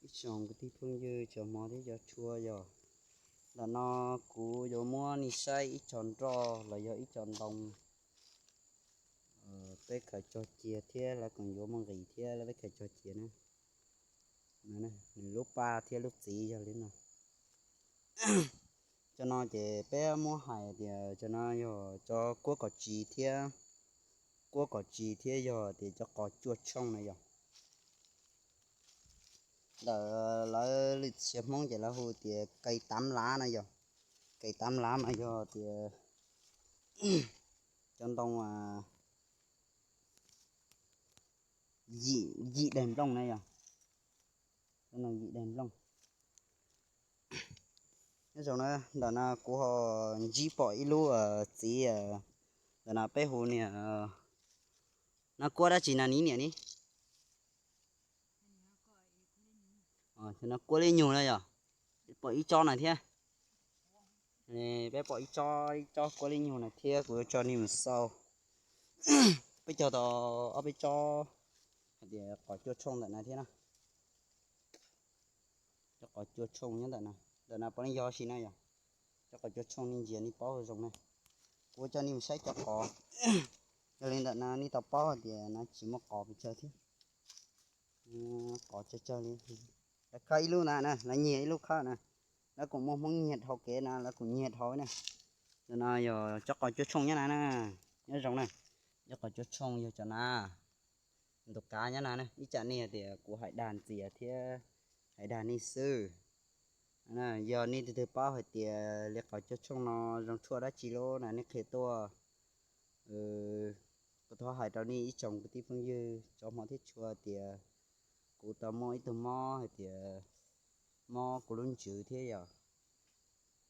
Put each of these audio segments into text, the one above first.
Ib tsoom kwv tij phooj ywg cov hmov thiab cov tshua yog, ntawm no kuv yuav muab nej saib ib co nroj los yog ib co ntoo. Peb khaws cog cia thiab lawv koom yuav muaj nqis thiab lawv peb khaws cog cia na. Nws lub paj thiab lub txiv yog li no. Cov no ces peb muab hais tias cov no yog cov kuab kom tsis thiab, kuab kom tsis thiab yog tias cov qos cuaj tshooj na yog. Ntawm lawv lwm txiv Hmoob ces lawv hu tias kais tav lav na yog. Kais tav lav mas yog tias cov ntoo yim daim nplooj na yog. Cov ntoo yim daim nplooj. Nyob zoo na, ntawm no kuv ho ntsib pom ib lub txiv, ntawm no peb hu niam, no kuab dab tsi no niam ni? No kuab liab nyug na yog. Pom ib tsob na thiab. Peb pom ib tsob, ib tsob kuab liab nyug na thiab kuv yuav tso nej mus xauj. Peb cog tau ob peb tsob hais tias qos cuaj tshooj ntawm no thiab na. Cov qos cuaj tshooj nyob ntawm no, ntawm no puav leej yog si na yog. Cov qos cuaj tshooj nej ntsia nej paub zoo na. Kuv coj nej mus saib cov qos. Yog li ntawm no nej tau paub hais tias no tsis muaj qos pes tsawg thiab. Qos tsawg tsawg li. Lawv khawb ib lub ntawd na, lawv nyiag ib lub khawb na. Lawv kuj muaj Hmoob nyiag dhau kev na, lawv kuj nyiag dhau na. Ntawm no yog cov qos cuaj tshooj nyob na, nyob zoo na. Cov qos cuaj tshooj yog cov na. Ntu kav nyob na, ib tsam nej tias kuv hais dag ntxias thiab hais dag nej xwb. Yog nej tus twg paub hais tias li qos cuaj tshooj no zoo tshuaj dab tsi lub na nej qhia tuaj. Kuv thov hais rau nej ib tsoom kwv tij phooj ywg cov hmov thiab tshua tias kuv tau muaj ib tug mob hais tias mob kuv lub ntsws thiab yog.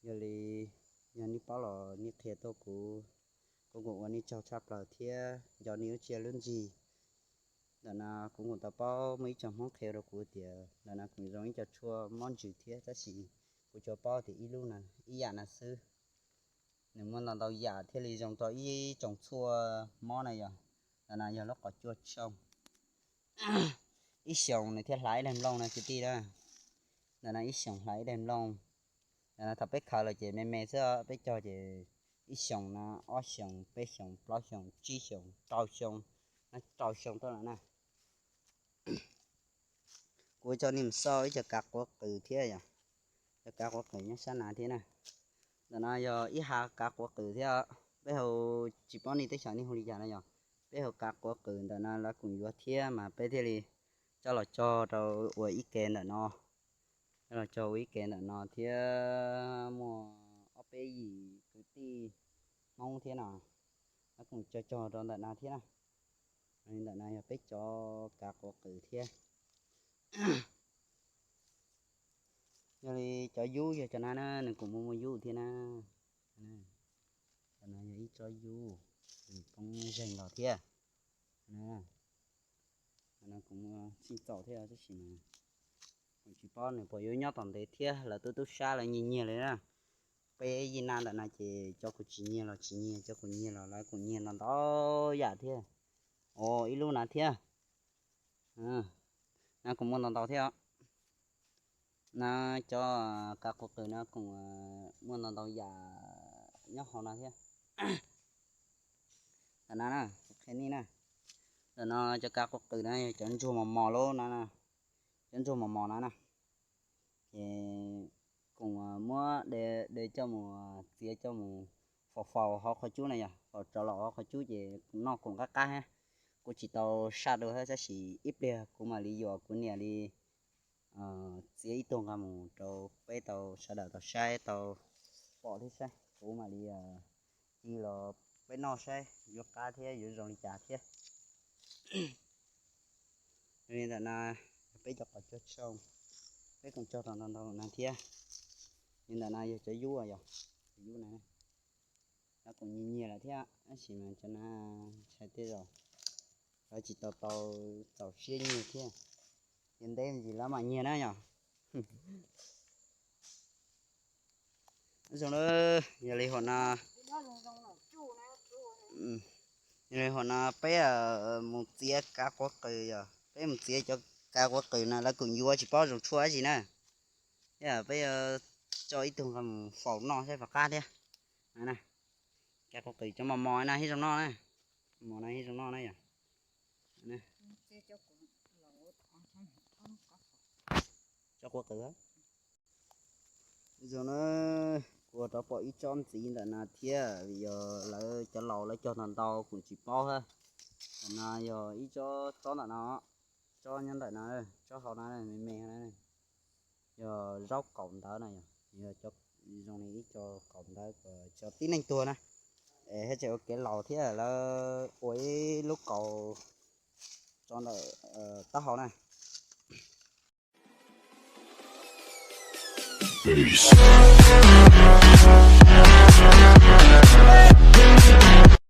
Yog li, yog nej paub los nej qhia tuaj kuv, kuv kuj ua nej tsaug tshaj plaws thiab nco nej lub tsiaj lub ntsig. Ntawm no kuv kuj tau paub muaj ib tsoom Hmoob qhia rau kuv tias ntawm no kuj zoo ib co tshuaj mob ntsws thiab tab sis kuv tsuas paub tias ib lub, ib yam no xwb. Nws muaj ntau ntau yam thiaj li zoo rau ib tsoom tshuaj mob na yog. Ntawm no yog lub qos cuaj tshooj. Ib xyoos nws thiaj hlav ib daim nplooj na kwv tij na. Ntawm no ib xyoos hlav ib daim nplooj. Ntawm no thaum peb khaws los ces me me xwb, peb cog ces ib xyoos na, ob xyoos, peb xyoos, plaub xyoos, tsib xyoos, rau xyoo, rau xyoo tuaj no na. Kuv coj nej mus xauj ib co kav quav qws thiab yom. Cov kav quav qws nyob sab na thiab na. Ntawm no yog ib hav kav quav qws thiab. Peb hu, tsis paub nej teb chaws nej hu li cas no yog. Peb hu kav quav qws ntawm no lawv kuj yuav thiab mas peb thiaj li coj los cog rau ua ib ke ntawm no. Coj los cog ua ib ke ntawm no thiab muaj ob peb yim kwv tij Hmoob thiab no, lawv kuj cog cog rau ntawm no thiab na. Li ntawm no yog peb cov kav quav qws thiab. Yog li cov yub yog cov na na, nws kuj muaj muaj yub thiab na. Cov no yog ib tsob yub, nws poob zeeg los thiab. Kuj muaj txij txaus thiab tab sis mas kuj tsis paub nws puas yuav nyob tom ntev thiab, lawv tub tub sab lawv nyiag nyiag li na. Peb yim na ntawm no ces cov kuj tsis nyiag los tsis nyiag, cov kuj nyiag los lawv kuj nyiag ntau ntau yam thiab. Ua ib lub na thiab. Na kuj muaj ntau ntau thiab. Na cov kav quav qws no kuj muaj ntau ntau yam nyob hauv no thiab. Ntawm no na, kuv qhia nej na. Ntawm no cov kav quav qws na yog cov ntsuag mos mos lub no, cov ntsuag mos mos no na. Ces kuj muab de coj mus txiav coj mus faus faus hauv qhov cub na yog, faus rov los hauv qhov cub ces noj kuj qab qab thiab. Kuv tsis tau saj dua thiab tab sis ib pliag kuv mam li yuam kuv niam li txiav ib tug nqa mus rau peb tau sawv daws tau saib tau pom thiab saib, kuv mam li ci los peb noj saib yuav qab thiab yuav zoo li cas thiab. Li ntawm no peb cov qos cuaj tshooj, peb kuj cog tau ntau ntau no thiab. Li ntawm no yog cov yub, yog cov yub na, lawv kuj nyiag nyiag lawm thiab tab sis mas cov no ntshai tej zaum lawv tsis tau tau txaus siab nyiag thiab, cia ntev me ntsis lawv mam nyiag na yog. Zoo na, yog li hom no, yog li hom no peb mus txiav kav quav qws, yog peb mus txiav cov Ka quav qws no lawv kuj yuav tsis paub zoo tshuaj dab tsi na. Thiab peb yuav coj ib tug nqa mus faus noj saib puas qab thiab. Ka quav qws cov mos mos na thiab zoo noj na. Mos no thiab zoo noj na yom. Cov quav qws. Zoo na, kuv rov pom ib tsob ntxiv ntawm no thiab, vim yog lawv cov laus lawv cog ntau ntau kuv tsis paub hab. Ntawm no yog ib tsob tsob ntawm no, tsob nyob ntawm no, tsob hauv no me me na, yog zaub qaum ntawv na yom, yog zoo li ib co qaum ntawv uas cov tib neeg tuag na, es thiaj tseem ua kev laus thiab lawv ua ib lub kaus tso ntawm taub hau na.